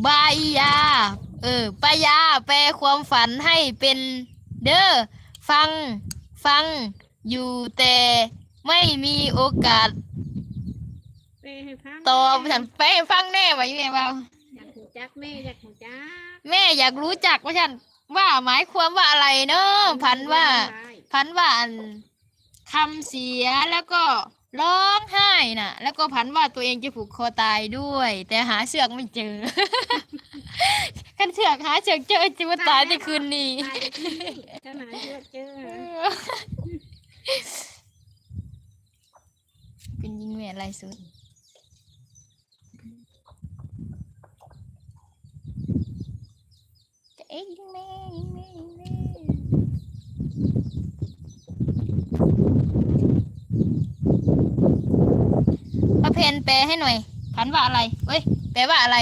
ບາອີຢາ ເອີ ປາຢາແປຄວາມຝັນໃຫ້ເປັນເດີ ຟັງ ຟັງຢູ່ແຕ່ໄມ່ມີໂອກາດ ແປໃຫ້ຟັງ ຕອບ ແມ່ ວ່າຊັ້ນ ແປໃຫ້ຟັງແດ່ ວ່າອີແມ່ເວົ້າ ຢາກຮູ້ຈັກ ແມ່ຢາກຮູ້ຈັກ ແມ່ຢາກຮູ້ຈັກ ວ່າຊັ້ນ ວ່າໝາຍຄວາມວ່າອະໄລເນາະ ຝັນວ່າ ຝັນວ່າອັນ ຄຳເສຍ ແລ້ວກໍຮ້ອງໄຫ້ນະ ແລ້ວກໍຝັນວ່າຕົວເອງຈະຜູກຄໍຕາຍດ້ວຍ ແຕ່ຫາເຊືອກໄມ່ເຈີ ຄັນເຊືອກ ຫາເຊືອກເຈີ ຈະບໍ່ຕາຍແຕ່ຄືນນີ້ ຕາຍແນ່ນອນ ຕາຍແນ່ນອນ ຖ້າຫາເຊືອກເຈີ ເອີ ເປັນຍິງແມ່ໄລສົດ ຈະເອະ ຍິງແມ່ ຍິງແມ່ ຍິງແມ່ ປ້າເພັນ ແປໃຫ້ໜ່ອຍ ຝັນວ່າອະໄລ ເອີຍ ແປວ່າອະໄລ?